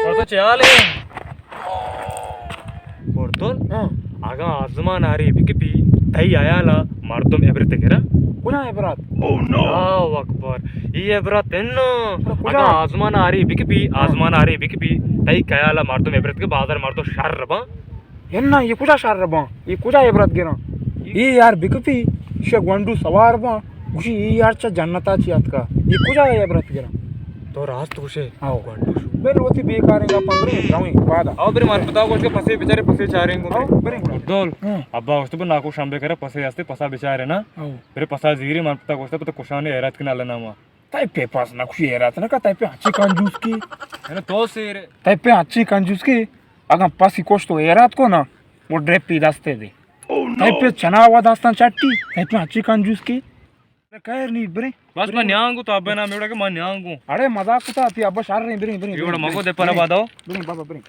اور تو چے حال ہے؟ بردل، ہاں۔ اگاں آزمان آری بکپی، تئی حیالا مردم عبرت گرا؟ کجا عبرت؟ اللہ اکبر۔ ای عبرت انو۔ پر کجا؟ اگاں آزمان آری بکپی، ہاں۔ آزمان آری بکپی، تئی خیالا مردم عبرت کے بازار مردم شر بان؟ انا، یہ کجا شر بان؟ یہ کجا عبرت گراں؟ یہ یار بکپی، شہ گونڈو سوار بان، گوشی یہ یار چہ جنتا چی اتکا۔ یہ کجا عبرت گراں؟ تو راست گوشے۔ ہاں۔ گونڈو شو۔ بل وتی بیکاریں گپاں بریں، رویں، پادا۔ او برے من پتا گوش کے پسے بچارے پسے چاریں گو۔ او بریں۔ دول۔ ہاں۔ ابا گوشت بر ناکو شمبے کرے پسے ہستے پسا بچارے نا۔ او۔ برے پسا زیری من پتا گوشت پتا کشانے حیرات کنا اللہ ناما۔ تئی پہ پس نہ کشی حیرات نہ کا، تئی پہ اچھی کنجوس کی۔ ہے نا تو سیر۔ تئی پہ اچھی کنجوس کی۔ اگاں پسی کش تو حیرات کو نا، وہ ڈرپی دستے دے۔ تئی پہ چنا و دستان چٹی، تئی پہ اچھی کنجوس کی۔ خیر نہیں، برے۔ بس میں نیانگو تو ابے نام ایوڑا کہ میں نیانگو۔ اڑے مذاق کتا، تی ابا شر رہے، برے، برے، یہ وڑا برے، مگو دے پر برے، آباد آؤ۔ برے، بابا، برے۔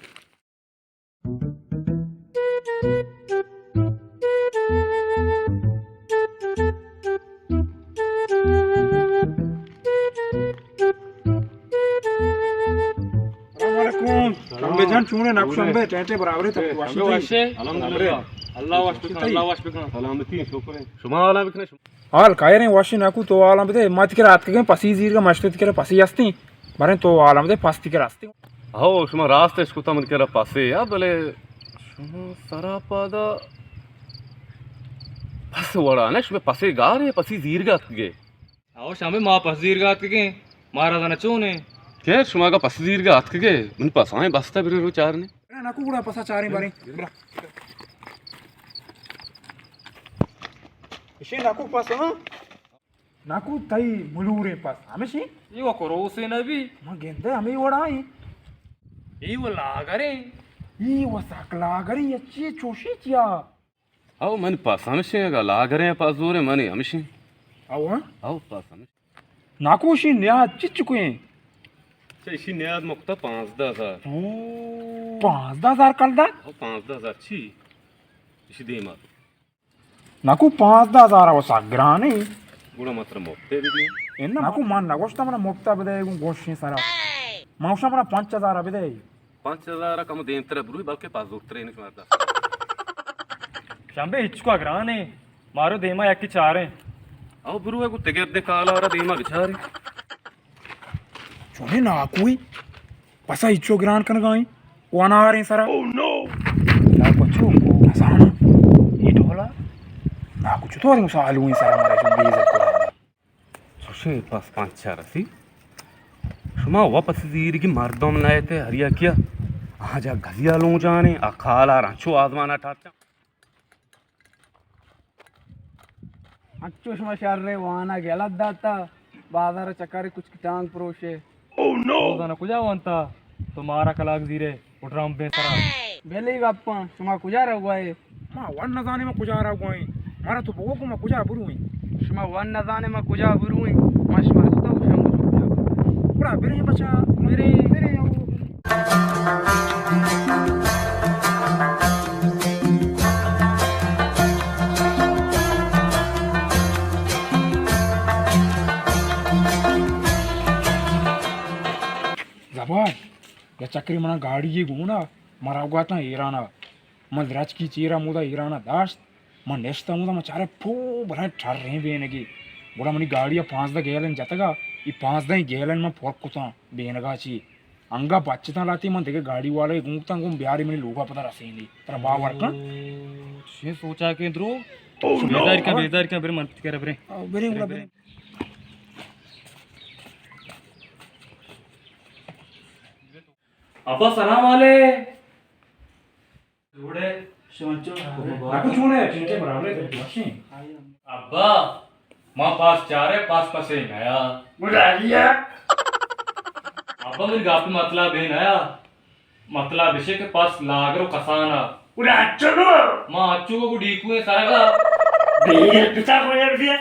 السلام علیکم۔ شمبے جان، چونے ناکو شمبے، ٹینٹے برابرے، تب واشی شمبے تھی۔ واشے؟ الحمدللہ۔ اللہ واشی بکن، اللہ واشی بکن۔ سلامتی، شکر ہے۔ شما حالا بکنے شما۔ حال کائریں واشی ناکو تو حالا بدے، ما تکر آتکگیں پسی زیرگا مشتے تکر پسی ہستیں۔ بریں تو حالا بدے پس تکر ہستیں۔ ہو، شما راست اش کتا من کرا پسے یا، بلے شما سرا پادا پس وڑا نہ، شما پسے گار ہے، پسی زیرگا اتکگے۔ او شمبے ما پس زیرگا اتکگیں، مارا زانا چونے۔ خیر، شما اگا پس زیرگا اتکگے، من پسائیں بستا برے رو چارنے۔ ناکو گڑا پسا چاریں باریں۔ اشی ناکو پس، ہاں؟ ناکو تئی ملوریں پس، ہمشی؟ ای و کروسے نبی۔ ما گندے ہمیں وڑائیں۔ ای و لاگریں۔ ای و سک لاگریں، اچی چوشی چیا؟ او من پس ہمشیں، اگا لاگریں پس زوریں منی ہمشیں۔ او ہاں؟ او پس ہمشیں۔ ناکو اشی نیاد چچکویں؟ چہ اشی نیاد مکتا پانزدہ ہزار۔ او، پانزدہ ہزار کلدار؟ او پانزدہ ہزار چی؟ اشی دیما۔ ناکو پانزدہ ہزار و سک گرانے۔ گڑا مطلب مفتے بدی۔ انا ناکو من نگوشتا منا مفتا بدے گوں گوشیں سرا۔ من گوشتا منا پنچ ہزار بدے۔ پنچ ہزار کم دیمتر بروی، بلکہ پاس زورتر انت شمار دست۔ شمبے ہچکو گرانے، مارو دیما یکی چاریں۔ او بروے گو تگر دے کالا را دیما بچاریں۔ چونیں ناکوئی، پسا ہچو گران کنگائیں، واناریں سرا۔ ناکو چو؟ نزاناں۔ اے ڈولا؟ ناکو چطور مسالویں سرا مرا چو بے عزت کرا؟ چوشیں پس پنچا رسی۔ شما و پس زیرگی مردم نئیتے ہر یکیا۔ آ جا گزیا لونجانے، آ کالا رنچو آزمانا ٹارچا۔ انچو شما شریں وانا گلت داتا، بازار چکر کچک ٹانگ پروشے۔ او نو! تو زانا کجا وانتا؟ تو مارا کلاگ زیرے۔ اڈرام بے سرا۔ بلی گپاں، شما کجا روگوائے؟ ما ون نزانے ما کجا روگوائیں۔ مارا تو بگو کہ ما کجا بروئیں۔ شما ون نزانے ما کجا بروئیں۔ ما شما رستا گوشاں کجا بروئیں۔ گڑا بریں بچا۔ بریں۔ بریں۔ زبان۔ یا چکرے منا گاڑی یے گونا، مارا گواتاں ایرانا۔ من درچکی چیرا مودا ایرانا داشت۔ من نشتہ مودا، من چارے پو بلائیں ٹریں بینگی۔ گڑا منی گاڑی پانزدہ گیلن جتگا، ای پانزدہ گیلن من پر کتاں بینگا چی۔ انگا بچتاں لاتی، من دگہ گاڑی والا گون کتاں، گون بیاری منی لوگا پدا رسینی۔ ترا باور کن۔ چی سوچا کہ درو؟ بیدار کن، بیدار کن، برے من پتی کرا برے۔ برے گڑا برے۔ ابا سلام علیک۔ جوڑے؟ شمچو۔ ناکو چونے؟ ٹھیک ہے، برابر ہے، تو وشیں۔ ابا، ما پاس چارے، پاس پسے نیا۔ مجاہدیا۔ ابا، من گپ مطلب ہے نیا۔ مطلب اسے کہ پاس لاگر و کسانا۔ اڑے اچو گو؟ ما اچو گو ڈیکویں سرگا۔ بیر پتا کو یار بیا۔